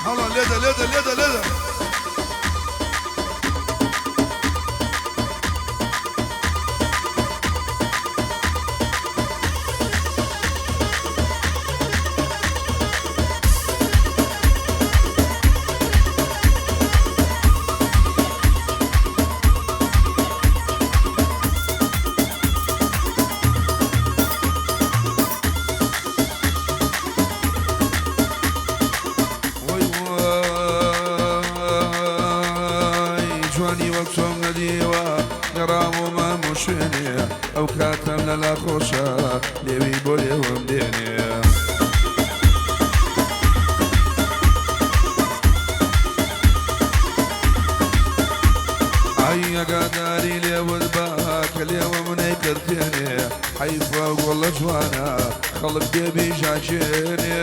هەڵا لێدە لێدە لێدە لێدە. وای وای جوانی وەک تۆم نەدیوە، گەڕام و مام و شوێنێ، ئەو کاتەم لەلا خۆشە لێوی بۆ لێوم دێنێ. ئای ئاگاداری لێوت بە کە لێوە منەی کردێنێ، حەیفە گوڵە جوانە خەڵک بێبی ژاژێنێ.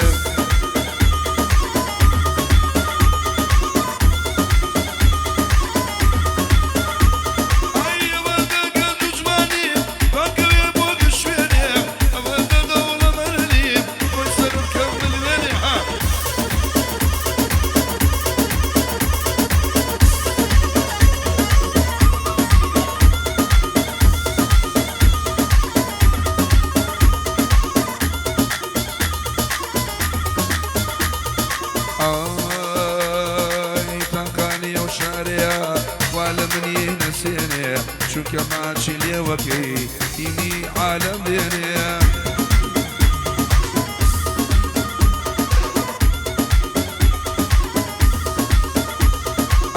ئای ئەوەندە گەنج و جوانی پاکەوێ بۆ گشوێنێ، ئەوەندە دەوڵەمەندی بۆی سەرم کەم ملوێنێ. ها ئای تاقانی ئەو شارەیە وا لە منی نەسێنێ، چونکە ماچی لێوەکەی تینی عالەم دێنێ.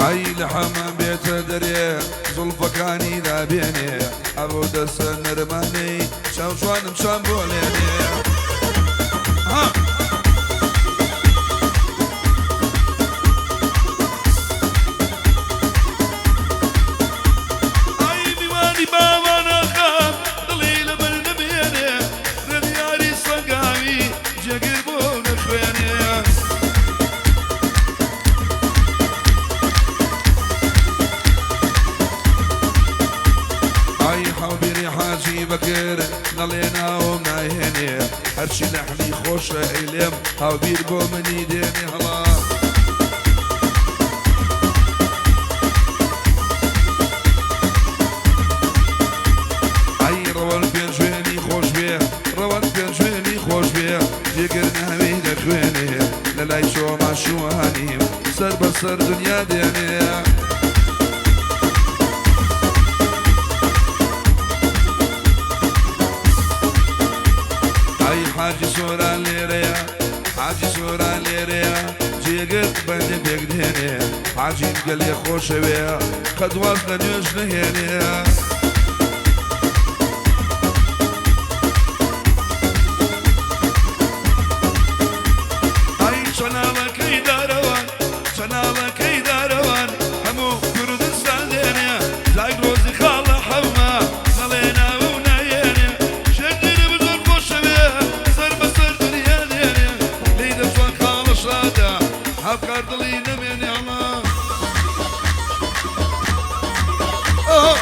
ئای لە حەمام بێتە دەرێ زوڵفەکانی دابێنێ، ئەبۆ دەسە نەرمانەی چاوجوانم چام بۆ لێنێ. ها ئای میوانی باوانەخە دڵی لەبەر نەمێنێ، ڕێدیاری سەنگاوی جێگر بۆ نەخوێنێ. ئای حەوبیری حاجی بەکر نەڵێ ناوم ناهێنێ، هەرچی لەحمی خۆشە ئەیلێم هاوبیر بۆ منی دێنێ. هەڵا ئای ڕەوەن پێنجوێنی خۆش بێ، ڕەوەن پێنجوێنی خۆش بێ، جێگر ناوی دەخوێنێ، لە لای چۆما شوانیم سەر بە سەر دنیا دێنێ. ئای حاجی سۆران لێرەیە، حاجی سۆران لێرەیە، جێگر بەندێ پێک دێنێ، حاجیم گەلێ خۆشەوێ قەت واز لە نوێژ نەهێنێ. ئای چەناڵەکەی دارەوان، چەناڵەکەی دارەوان، هەموو کوردستان دێنێ، زاگرۆزی خاڵە حەومە نەڵێ ناوە و نایێنێ، شێرگیرم زۆر خۆشەوێ سەر بەسەر دنیا دێنێ، لێی دەجوان خاڵە شادە هاوکار دڵی نەمێنێ. هەڵا ئەه.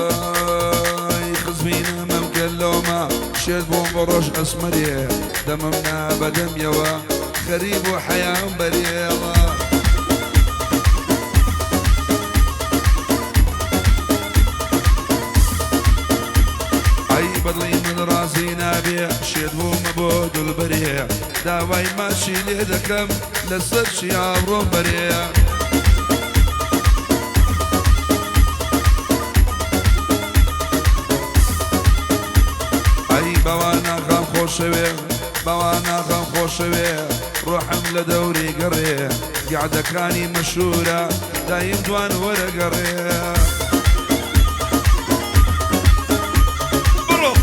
ئای خزمینە مەمکە لۆمە شێت بووم بە ڕۆژ ئەسمەرێ، دەمم نا بەدەمیەوە خەریب و حەیام بەرێڵە. ئای بەدڵی من ڕازی نابێ شێت بوومە بۆ دڵبەرێ، داوای ماچی لێ دەکەم لەسەر چیاڕۆم بەرێ. ئای بەواناخام خۆشەوێ، بەواناخام خۆشەوێ، ڕۆحم لە دەوری گەڕێ، گەعدەکانی مەشهورە دایم دوان وەرەگەڕێ. بڕۆ.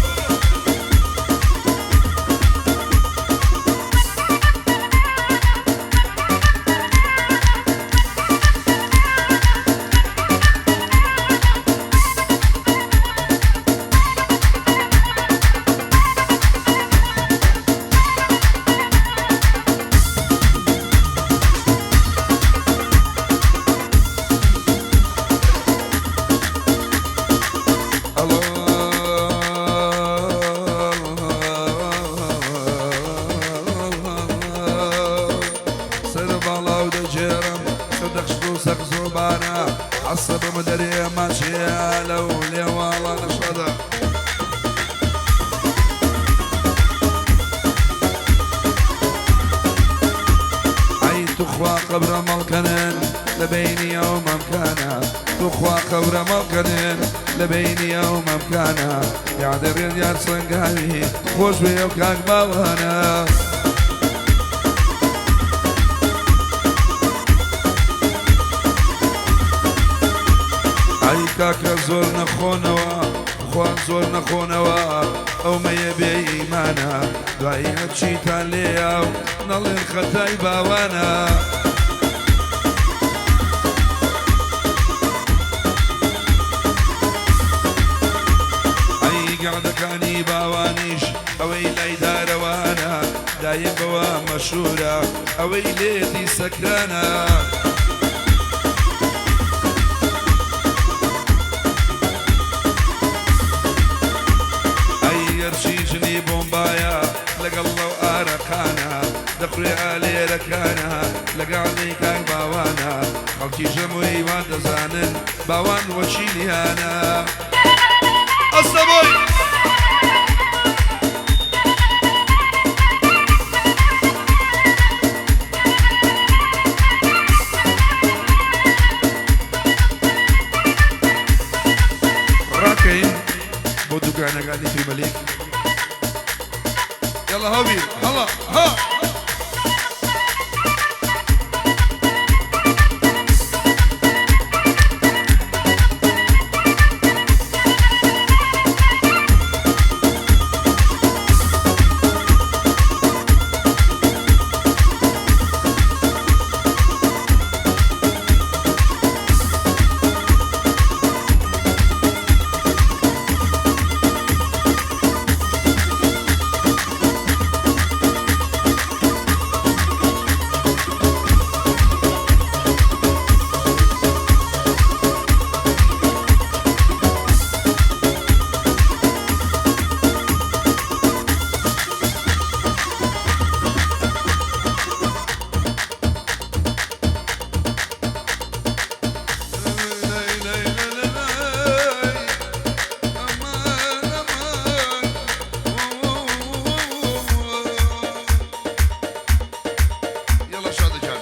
و سەقز و بارە عەسەبم دەرێ ماچێ لەو لێواڵە نەشادە. ئەی توخوا قەبرە مەڵکەنن لە بەینی ئەو مەمکانە توخوا قەبرە مەڵکەنن لە بەینی ئەو مەمکانە یادە ڕێزیار سەنگاوی خۆش بێ ئەو کاک باوانە. ئەی کاکە زۆر نەخۆنەوە خوا زۆر نەخۆنەوە ئەو مەیە بێ ئیمانە دوایی هەرچیتان لێیا و نەڵێن خەتای باوانە. ئەی گەعدەکانی باوانیش ئەوەی لای دارەوانە دایم بەوە مەشهورە ئەوەی لێتی سەکرانە. ئەی هەرچی ژنی بۆمبایە لەگەڵ لەو ئارەقانە دەخورێ ئالێرەکانە لەگەڵ کاک باوانە خەڵکی ژەمووی وا دەزانن باوان وەکیلیانە. ئەستە بۆی ڕاکەین بۆ دوکانەکانی پیرمەلیک. يلا هوبي هلا ها. يلا شادي جان.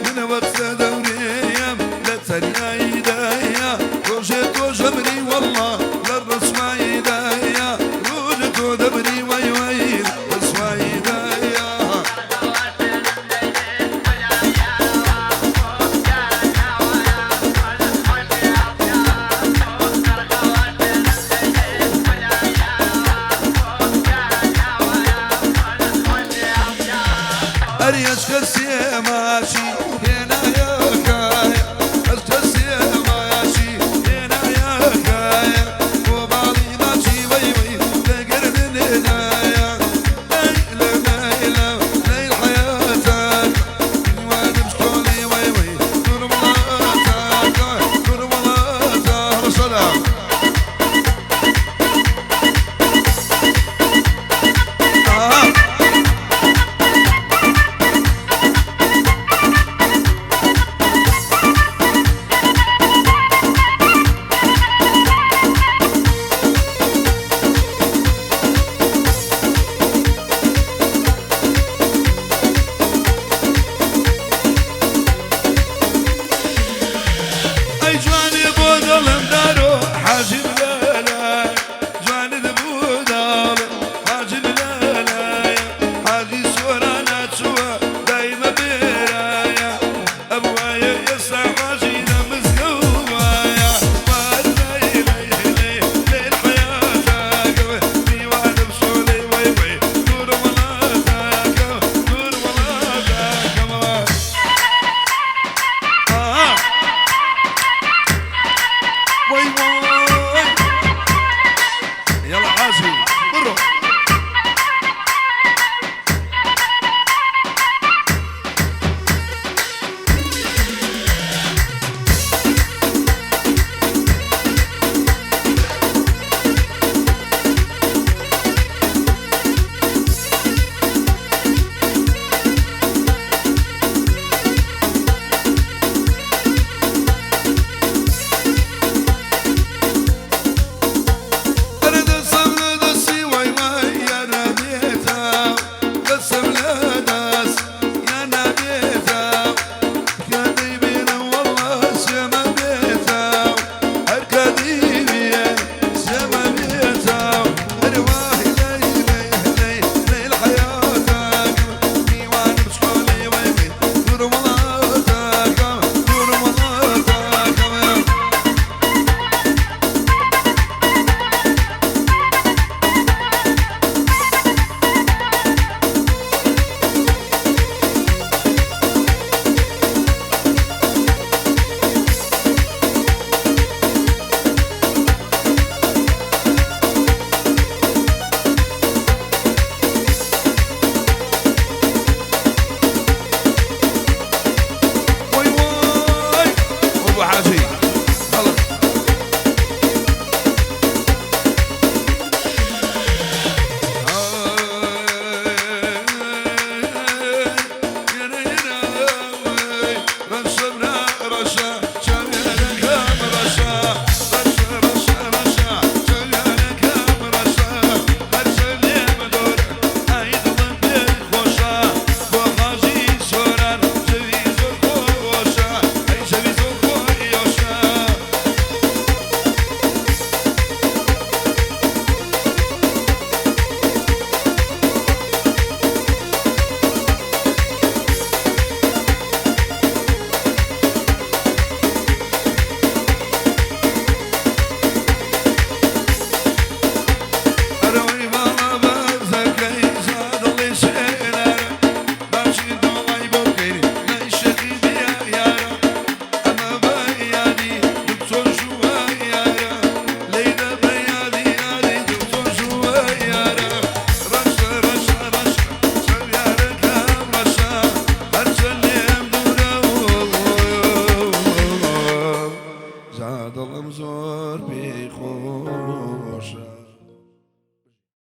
من وەخت دەورێم لە تەنیاییدایە ڕۆژێ تۆژە.